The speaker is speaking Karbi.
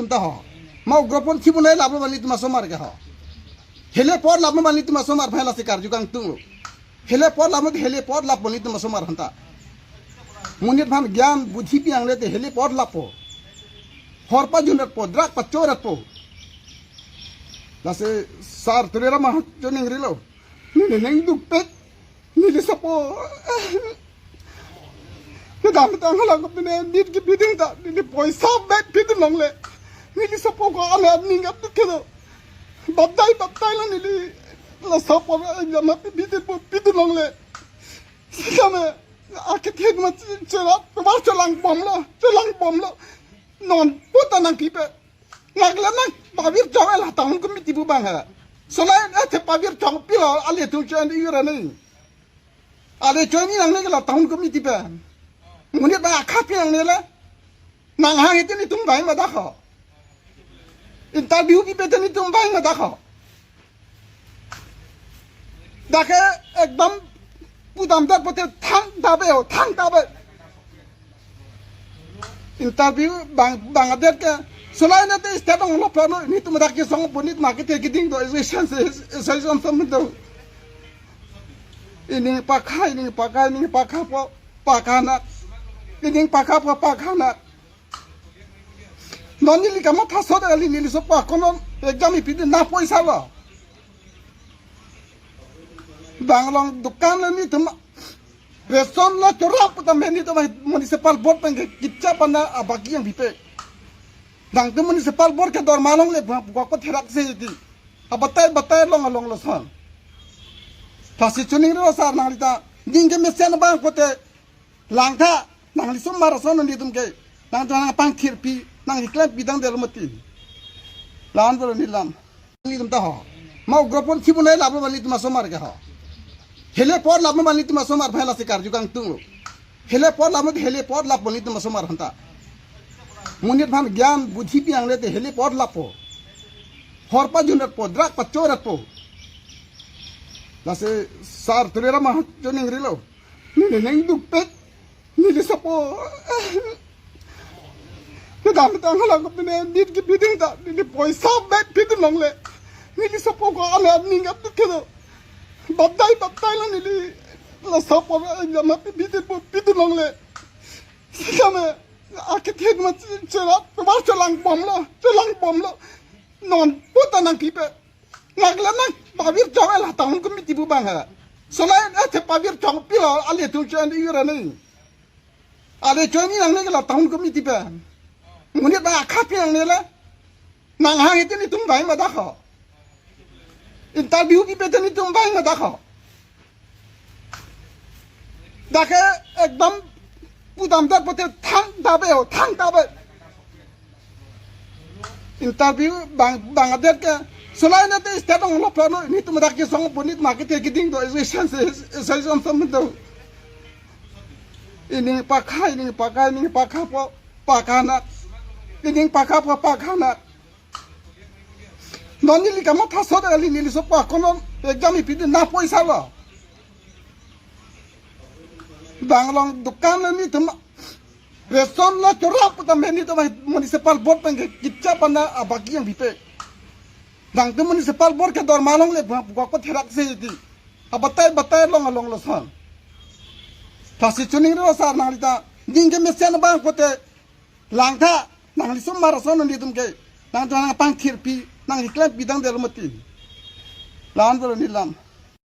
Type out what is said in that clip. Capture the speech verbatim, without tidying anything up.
Ta ho. Ma ugroponthi bonai lap lo bang nelitum asomar ke ho. Helipad lap lo bang nelitum asomar aphan lasi karju kangtung lo. Helipad lap lo, helipad lap lo bang nelitum asomar aphanta. Monit aphan gyan budhi pi-ang le te helipad lapo. Hor pajun-etpo, drug pachor-etpo. Lasi sar Tuliram Ronghang choningrilo. Neli ning dukpet. Neli sopo kedamtang hala kopine nit kepiding ta, neli poisa bag pidun longle. Neli sopo ko ala ning ap kedo. Baptai baptai la neli la sopo la jama pidun po pidun longle. Sitame akethe ma chera, ma chelang bomlo, chelang bomlo. Non puta nangpipe. Nangkele nang pavir chong la town committee pu bang ha. Solai athe pavir chong pilo ale tu chen di yura ni. Ale chong ni nangne ke la town committee pen. Monit ba akha pi nangne le. Nanghang ite nelitum bang ma dak ho. Interview pipe te nelitum bang ma dak ho. Dak ke ekdom pudam dak pote thang dabe ho, thang dabe. Interview bang, bang adet ke. Solai na te state ong lo plano nelitum dak ke song punit ma ke te keding do, is, is, is, is, is, is, do. Ining pakha, ining pakha, ining pakha po, pakha na. Ining pakha po, pakha na. Non neli kamatha sot kali, neli sopo konon exam ipidi na poisa lo. Bang along dukan lo nelitum ration lo chorap putam nelitum municipal board pen ke kicha pana abagi yang bipe. Nangtum municipal board ke dorma longle bang pukok ko therak se di. Abatai batai along along lason. Lasi choningrilo sar nanglita. Ning kemesen abang pote langtha, nangli asomar ason nelitum ke. Nangtum nangpangthirpi, nangkeklem pidang delo mati. La-an pulo neli lam. Nelitum ta ho. Ma ugroponthi bonai lap lo bang nelitum asomar ke ho. Helipad lap lo bang nelitum asomar aphan lasi karju kangtung lo. Helipad lap lo, helipad lap lo bang nelitum asomar aphanta. Monit aphan gyan budhi pi-ang le te helipad lapo. Hor pajun-etpo, drug pachor-etpo. Lasi sar Tuliram Ronghang choningrilo. Neli ning dukpet. Neli sopo kedamtang hala kopine nit kepiding ta, neli poisa bag pidun longle. Neli sopo ko ala ning ap kedo. Baptai baptai la neli la sopo la jama pidun po pidun longle. Sitame akethe ma chera, ma chelang bomlo, chelang bomlo. Non puta nangpipe. Nangkele nang pavir chong la town committee pu bang ha. Solai athe pavir chong pilo ale tu chen di yura ni. Ale chong ni nangne ke la town committee pen. Monit ba akha pi nangne le. Nanghang ite nelitum bang ma dak ho. Interview pipe te nelitum bang ma dak ho. Dak ke ekdom pudam dak pote thang dabe ho, thang dabe. Interview bang, bang adet ke. Solai na te state ong lo plano nelitum dak ke song punit ma ke te keding do, is, is, is, is, is, is, is, do. Ining pakha, ining pakha, ining pakha po, pakha na. Ining pakha po, pakha na. Non neli kamatha sot kali, neli sopo konon exam ipidi na poisa lo. Bang along dukan lo nelitum ration lo chorap putam nelitum municipal board pen ke kicha pana abagi yang bipe. Nangtum municipal board ke dorma longle bang pukok ko therak se di. Abatai batai along along lason. Lasi choningrilo sar nanglita. Ning kemesen abang pote langtha, nangli asomar ason nelitum ke. Nangtum nangpangthirpi, nangkeklem pidang delo mati. La-an pulo neli lam.